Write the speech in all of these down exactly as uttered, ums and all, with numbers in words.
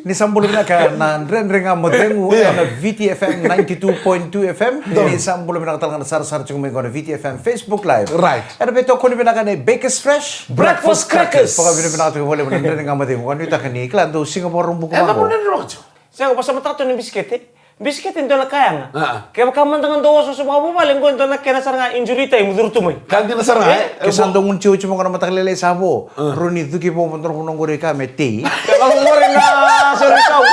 Ni sa bula vinaka na Dredre Ga Mo Cegu ena Viti F M ninety-two point two F M. Ni sa bula vinaka tale ga na sarasara tiko mai qo na Viti F M Facebook Live. Right. Ena veitokoni vinaka nei Bakers Fresh Breakfast Crackers. Vakavinavinaka tiko vakalevu na Dredre Ga Mo Cegu. Ka nuitaka ni kila dou siga vakarubuka vaqo. Sega, vakasamataka tu na bisikete. Bisikete e dua na ka yaga. Kevaka mada ga dou osooso vakavuvale, qo e dua na kena sara ga injury time curu tu mai. Ka dina sara ga, e? Ke sa dou gunu tiko oti vaqo na mataka lailai sa vo. Rau ni cuki vovo dou na vanua qori ka me tei. Kevaka qori na sori kau.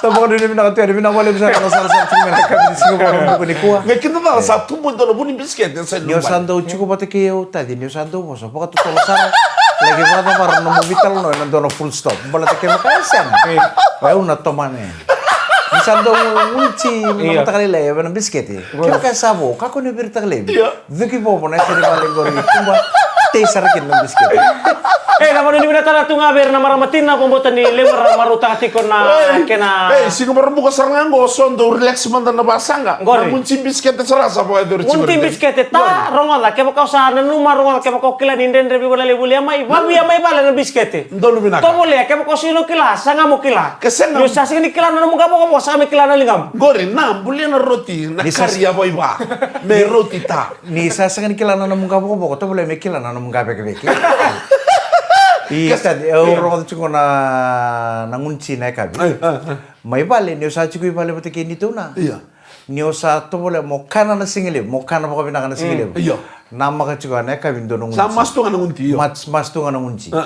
Sa vakanuinui vinaka tu yani, vinaka vakalevu sara na sarasara tiko mai na yakavi ni siga vakarubuka nikua. Me kida cala sa tubu e dua na vu ni bisikete sa. Ni o sa dau tiko vata kei au, taci, ni o sa dau vosa vakatotolo sara. Laki vakacavara na nomu veitalanoa ena dua na full stop. Baleta kevaka e sega, o yau na tomana yani. Ni sa dau gunu tiko na mataka lailai ena bisikete. Kevaka e sa vo, kakua ni viritaka laivi. Cuki vovo na yasa ni vale qori, tuba, tei sara kina na bisikete. E, na vanua ni vinaka tale tu ga vei ira na marama tina, vakabauta ni levu era marautaka tiko na kena. Ei, siga vakarubuka sara ga qo, so dou relax mada na vasaqa. Qori. Na gunu tiko bisikete sara sa vakayacori tiko. Gunu tiko bisikete, ta rogoca, kevaka o sa nanuma, rogoca, kevaka o kila ni dredre vei iko na levu, volia mai, vavia mai vale na bisikete. Donu vinaka. Tovolea, kevaka o sega ni kila, saga mo kila. Ke sega. Ni o sa sega ni kila na nomu qavokavoka, saga me kila na ligamu. Qori, na bulia na roti, na kari a vaiva. Me roti ta. Ni sa sega ni kila na nomu qavokavoka, tovolea me kila na nomu qavekeveke. I tadi, au rogoca tiko na, na gunu tiko na yakavi. Mai vale, ni o sa tiko i vale vata kei neitou na. Ni o sa tovolea mo kana na sigalevu, mo kana vakavinaka na sigalevu. Namaka tiko na yakavi dua na gunu tiko. Sa masu tu ga na gunu tiko. Mas-, masu tu ga na gunu tiko.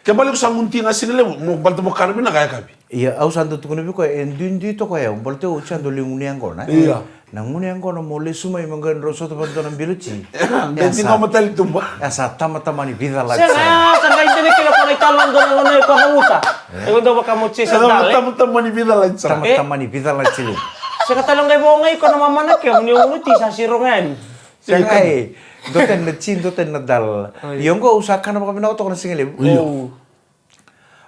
Ke baleta ko sa gunu tiko ga sigalevu, mo baleta mo kana vinaka yakavi. Ia, au sa dau tukuna vei koya, e duidui toka o yau, baleta au sa dau lai gunu yaqona, e? Ia. Na gunu yaqona mo lesu mai me qai drau sota vata dua na bilo tiko. Ia, sa tamatama ni vica lati. Sega, sa qai dina kila ko na italanoa dua na gunu yaqona ko na uta. E ko dau vaka mo tiko sa dale. Tamatama ni vica lati. Tamatama ni vica lati. Sega tale o qai vo ga iko na mamana ke, ni o gunu tiko sa siro ga yani. Sega, e, dua tani na tiko, dua tani na dal. Io, qo au sa kana vakavinaka toka na sigalevu. Io.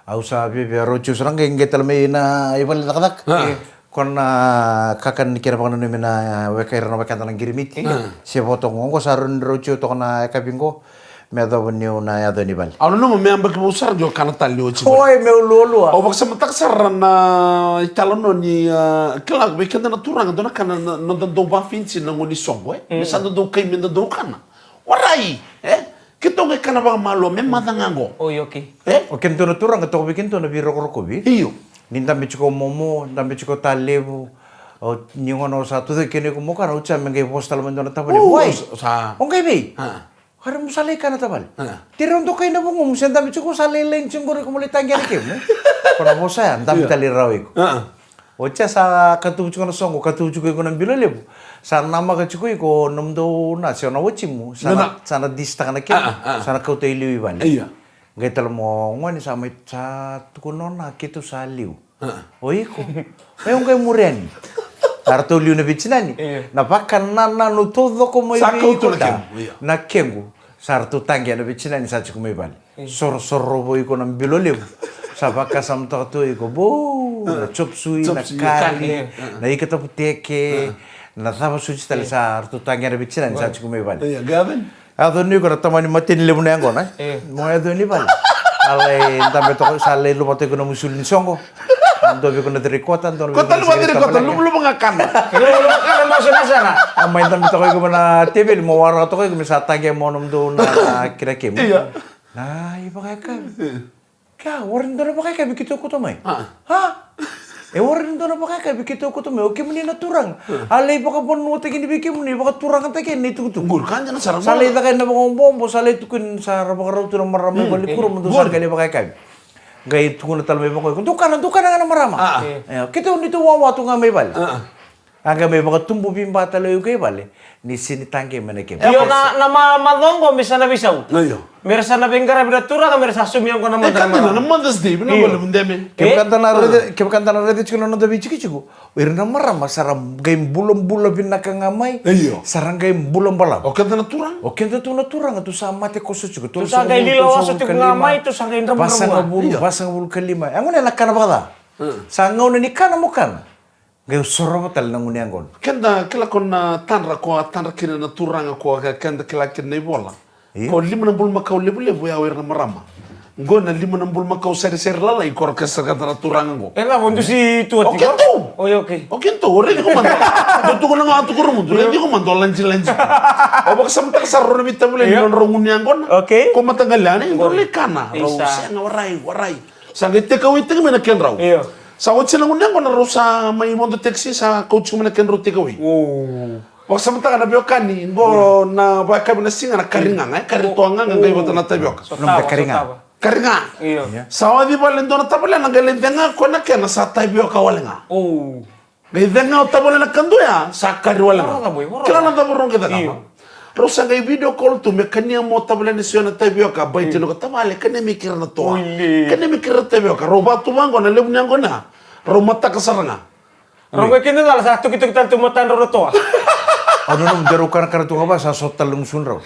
Au sa viavia rauti au sara qai qai tale mai na ivale ni cakacaka. Ko na kakana ni kena vakananumi na weka ira na wekada na qirimiti. Se voto qo, qo sa rau ni rauti au toka na yakavi qo. Me yacova niu na yaco ni vale. Au nanuma me yabaki vou sara qo kana tale ni oti. Oi, meu lualua. Au vakasamataka sara na italanoa ni, a, kila vei keda na turaga, dua na kana na, na dodou vafintsi na goni soqo, e? Me sa dodou kai me dodou kana. Warai, e? Keitou qai kana vakamalua me maca ga qo. Oi, okay. E? O keitou na turaga toka vei keitou na veirokorokovi. Io. Ni dabe tiko momo, dabe tiko ta levu. O ni gona o sa tucake kina iko mo kana, o tia me qai vosa tale mai dua na tavale. Wai. Sa. O qai vei? A. Kare mo sa lai kana tavale. A. Tere o dokai na vugomu se dabe tiko sa lai lai tiko qori ko mo lai taqia na kemu. Ko na vosa ya, dabe tale rawa iko. A. O tia sa katuvu tiko na soqo, katuvu tiko iko na bilo levu. Sa namaka tiko iko nomudou na se o na watimu. Sa na, sa na disitaka na kemu. A, a, a. Sa na kauta i liu i vale. Io. Qai tale mo gone sa mai sa tukuna o na keitou sa liu. A. O iko. Mai o qai muri yani. Sa ratou liu na veitinani. Io. Na vakanananu taucoko mai vei iko na kemu. Io. Na kemu. Sa ratou taqia na veitinani sa tiko mai vale. Io. Sorosorovo iko na bilo levu. Sa vakasamataka tu iko. Bou, na chop suey, na kari, na ika taputeke, na cava soti tale sa ratou taqia na veitinani sa tiko mai vale. Io, qai vei? A, yaco ni iko na tamani mateni levu na yaqona, e? Mo yaco ni vale. A lai dabe toka, sa lai luvata iko na musuli ni soqo. Dua vei iko na three quarter, dua vei iko na three quarter, luvata, luvata ga kana. Luvata kana, mo sega sega. A mai dabe toka iko mai na teveli, mo waraka toka iko me sa taqia mo nomudou na kira kemu. Io. Na ivakayakavi. Kea, warai ni dua na vakayakavi keitou kauta mai. A. A? E warai ni dua na vakayakavi keitou kauta mai. O kemuni na turaga. A lai vakavanuataki ni vei kemuni, vakaturagataki ni tukutuku. Qori ka dina sara. Sa lai caka na vakaobobo, sa lai tukuni sa ra vakarau tu na marama i vale kuro mo dou sa qai lai vakayakavi. Qai tukuna tale mai vakaoiko. Dou kana, dou kana ga na marama. A. E, keitou ni tou wawa tu ga mai vale. A. A qai mai vakatubu viba tale o iko i vale ni sini taqe mai na kemu. Io, na, na ma, macawa oqo me sa na veisau. Io. Me ra sa na veiqaravi na turaga, me ra sa sumia oqo na Mother's Day. E, ka dina, na Mother's Day, vinaka vakalevu, deme. Kevaka da na raica, kevaka da na raica tiko na noda veijikojiko, o ira na marama sa ra qai bulabula vinaka ga mai. Io. Sa ra qai bula balavu. O keda na turaga. O keda tu na turaga, tu sa mate koso tiko. Tu sa qai lilo oso tiko ga mai, tu sa qai dravudravua. Vasagavulu, vasagavulu ka lima. E gona na kana vakaca. Sa gauna ni kana mo kana. Qai sorova tale na gunu yaqona. Keda kila ko na tadra ko a tadra kina na turaga ko a keda kila kina na ivola. Io. Ko lima na bulumakau levulevu ya o ira na marama. Qo na lima na bulumakau seresere lalai ko ra kasakata na turaga qo. E cava, o dusi tu ati? O keitou. Oi, okay. O keitou, o raici iko mada. Dou tukuna ga, a tukuna mudu, raici iko mada, o lajilaji. O vakasamataka sara rau na veitavaleni, io, nodrau gunu yaqona. Okay. Ko mataqali yani, drau lai kana. Rau sega, warai, warai. Sa qai take away tiko mai na kedrau. Io. Sa oti na gunu yaqona, rau sa mai vodo taxi, sa kauti tiko mai na kedrau take away. O. Vakasamataka na veiwekani, qo na vakayakavi na siga na kari gaga, e kari toa gaga, qai vata na tavioka. Nome da kari gaga. Kari ga. Io. Sa oci vale dua na tavalena, qai lai cega koya na kena, sa tavioka wale ga. O. Qai cega o tavalena kadua ya, sa kari wale ga. Kila na cava rau qai cakava? Io. Rau sa qai video call tu me kania mo tavalena sio na tavioka, bai tino ko tavale, kania me kira na toa. Kania me kira na tavioka. Rau vatu vaqo na levu ni yaqona. Rau mataka sara ga. Rau qai kena cala sa tukituki tale tu matadrau na toa. Au nanuma de rau kanakana tu ga va sa sota tale na gusudrau.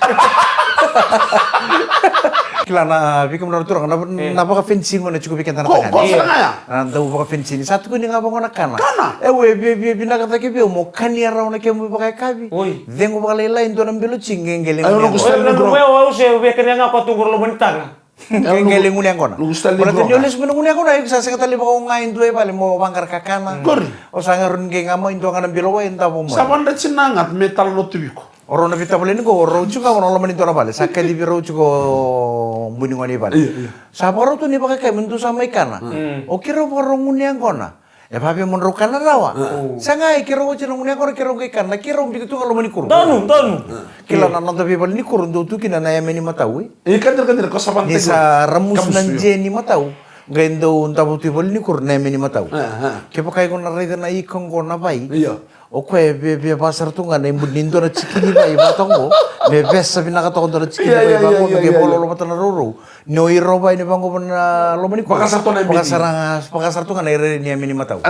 Kila na veikamera na turaga na, na vakafenisi gona tiko vei keda na tagane. Ko, ko sara ga ya. Na dau vakafenisi ni sa tukuni ga vaqo na kana. Kana. E we, via, via, vinaka cake vei au mo kania rawa na kemu vakayakavi. Oi. Cegu vakalailai, dua na bilo ti qeqele. Ai, au na gustavo ni gro. Au se via kania ga ko tu qo loma ni taga. Qeqele gunu yaqona. Baleta ni o lesu mai na gunu yaqona, iko sa sega tale ni vakaoga e dua e vale mo vaqara kakana. Qori. O sa qai rawa ni qai ga mai dua ga na bilo wai e davo mai. Sa vadra ti na ga me talanoa tu vei iko. O rau na veitavaleni qo, o rau tiko ga na loma ni dua na vale. Sa kacivi rau tiko o bui ni gone i vale. Io, io. Sa vakarau tu ni vakayakavi me dou sa mai kana. Mm. O keirau vakarau gunu yaqona. E vave mo drau kana rawa. Sa qai keirau oti na gunu yaqona, keirau qai kana, keirau biuta tu ga loma ni kuro. Donu, donu. Kila na noda veivale ni kuro dau tu kina na yame ni matau, e? E, kadira, kadira, ko sa vana. Ni sa ramusu na je ni matau, qai dau davo tu i vale ni kuro na yame ni matau. Kevaka iko na raica na ika qo na vai. Io. O koya e via, via vaka sara tu ga na ibuli ni dua na tikini vai vata qo. Me vesa vinaka toka dua na tikini vai vaqo, me qai vololo vata na rourou. Ni o iro vai ni vaqo na loma ni kuro. Vaka sara tu ga na irairai ni yame ni matau.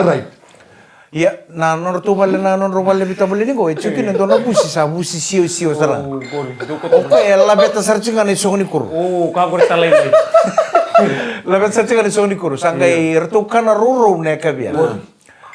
Ia, na nodratou vale, na nodrau vale veitavaleni qo, e tiko kina dua na vusi, sa vusi siosio sara. O koya e laveta sara tiko ga na isogo ni kuro. Laveta sara tiko ga na isogo ni kuro. Sa qai ratou kana rourou na yakavi ya.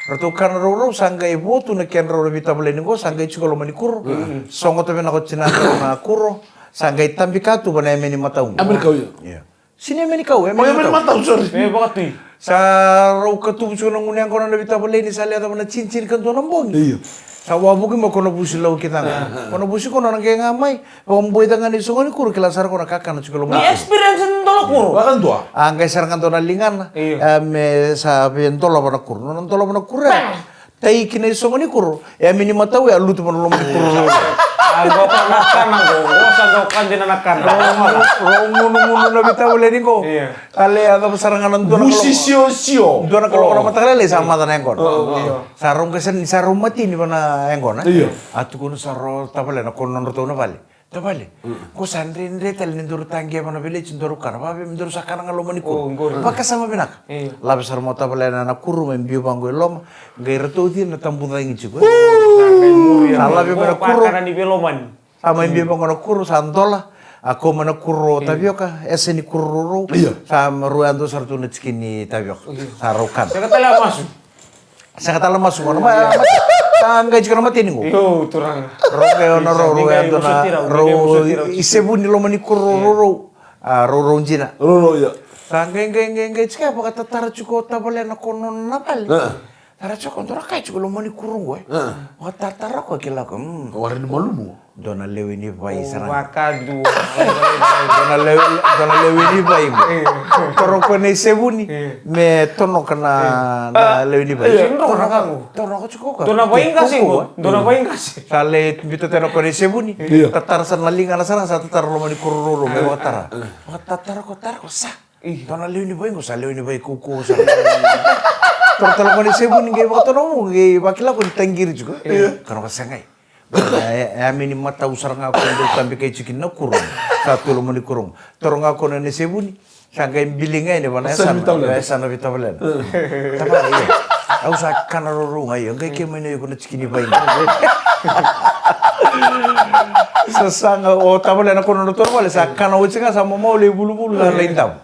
Ratou kana rourou, sa qai vo tu na kedrau na veitavaleni qo, sa qai tiko loma ni kuro. Sogota vinaka o tinadrau na kuro, sa qai tabi ka tu va na yame ni matau. Yame ni kau, io. Io. Sini yame ni kau, yame ni matau. Yame ni matau, sorry. E vakatui. Sa rau katuvu tiko na gunu yaqona na veitavaleni, sa lai yacova na tinitini ka dua na bogi. Io. Sa wavoki mai ko na vusi lau kece ga. Ko na vusi ko na qai ga mai. Vakaboica ga na isogo ni kuro, kila sara ko na kakana tiko loma ni kuro. Ni experience ni dola kuro. Vakadua. A qai sara ga dua na ligana. Io. A me sa via dolava na kuro. Nona dolava na kuro ya. Tai kina isogo ni kuro. E yame ni matau ya lutu vana loma ni kuro. A qo ka na kana qo. Qo sa qo ka dina na kana. Rau gunugunu na veitavaleni qo. Io. Kale a cava sara ga na dua na kaloko. Vusi siosio. Dua na kaloko na mataka lailai sa maca na yaqona. Io. Sa rau qai sa ni sa rau matini vana yaqona. Io. A tukuna sa rau tavalena ko nodratou na vale. Tavale, ko sa dredre tale ni daru taqe vana veleti daru kana, vave me daru sa kana ga loma ni kuro. Vakasama vinaka. Lave sara mai o tavale na kuro me biu vaqo i loma, qai ratou cina na tabu cagi tiko. Sa lave mai na kuro. Sa mai biu vaqo na kuro, sa dola. A kau mai na kuro tavioka, ese ni kuro rourou. Sa rau yadua sara tu na tikini tavioka. Sa rau kana. Sega tale a masu. Sega tale na masu gona. Ma, ma, sa qai tiko na mateni qo. Io, turaga. Rau qai o na rau, rau yadua na rau i sevu ni loma ni kuro rourou. A rourou dina. Rourou, io. Sa qai, qai, qai, qai tiko vakatatara tiko tavale na ko nona na vale. Tara tiko dua na kai tiko loma ni kuro qo, e. Vakatatara ko kila ko. Wara ni malumu. Dua na lewe ni vai sara. Vakadua. Dua na lewe, dua na lewe ni vai mo. Toro ko na isevuni. Me tonoka na, na lewe ni vai. Tonoka, tonoka tiko ko. Dua na vai qase ko. Dua na vai qase. Sa le biuta tena ko na isevuni. Tatara sara na ligana sara, sa tatara loma ni kuro rourou me vakatara. Vakatatara ko, tara ko sa. Dua na lewe ni vai qo, sa lewe ni vai kaukaua sara. Toro tale ko na isevuni qai vakatonomu, qai vakila ko ni taqiri tiko. Kana ko sa qai. E, e yame ni matau sara ga ko dau tabi kai tiko kina na kuro. Sa tu loma ni kuro. Toro ga ko na isevuni. Sa qai bili ga yani vana yasana, yasana vei tavalena. Tavale, io. Au sa kana rourou ga io. Qai kemuni na iko na tikini vai. Sa saga o tavalena ko na toro vale, sa kana oti ga sa mamau lai vuluvulu sa lai davo.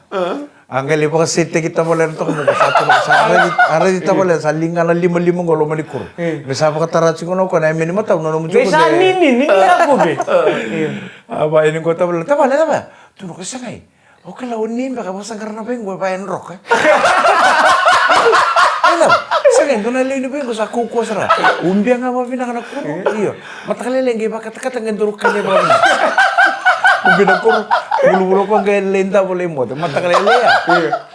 A qai lai vakaseitaki tavalena toka mai, sa toka, sa raici, a raici tavalena, sa ligana limalima qo loma ni kuro. Me sa vakatara tiko na ko na yame ni matau, na nomu tiko. Sa nini, nini na kube. A va, yani qo tavalena, tavale, tavale. Tu na ko sa qai. O kila o ni beka vakasaqara na vaiqo e vaya droka. Ena, sa qai dua na lewe ni vaiqo sa kaukauwa sara. Ubia ga vakavinaka na kuro. Io. Mataka lailai qai vakatakata qai dua kania vakavinaka. Ubi na kuro. Vulavula ko qai lai davo lai moce. Mataka lailai ya.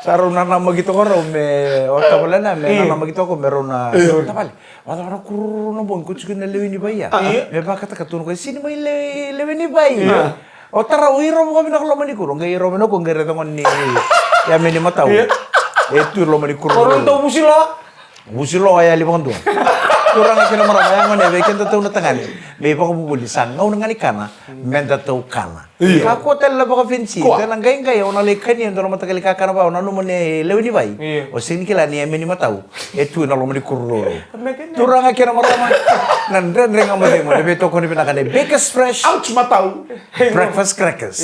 Sa rau nanamaki toka rau me o tavale na me nanamaki toka me rau na tavale. Vacava na kuro na bogi ko tiko na lewe ni vai ya. Me vakatakata tu na ko sini mai lewe ni vai. O tara o iro vakavinaka loma ni kuro, qai iro vinaka ko qai raica gone ni yame ni matau. E tu loma ni kuro. Koro dau vusi loa. Vusi loa yali vakadua. Turaga kei na marama, ya gone vei keda tau na tagane. Me ivakavuvuli sa gauna ga ni kana, meda tau kana. Ka kua tale na vakafenisi, dua na qaiqai o na lai kania, dua na mataqali kakana vaka o nanuma ni lewe ni vai. O sega ni kila ni yame ni matau. E tu ena loma ni kuro. Turaga kei na marama. Na dredre ga mo cegu, na veitokoni vinaka ni Bakers Fresh. Ouch matau. Breakfast crackers.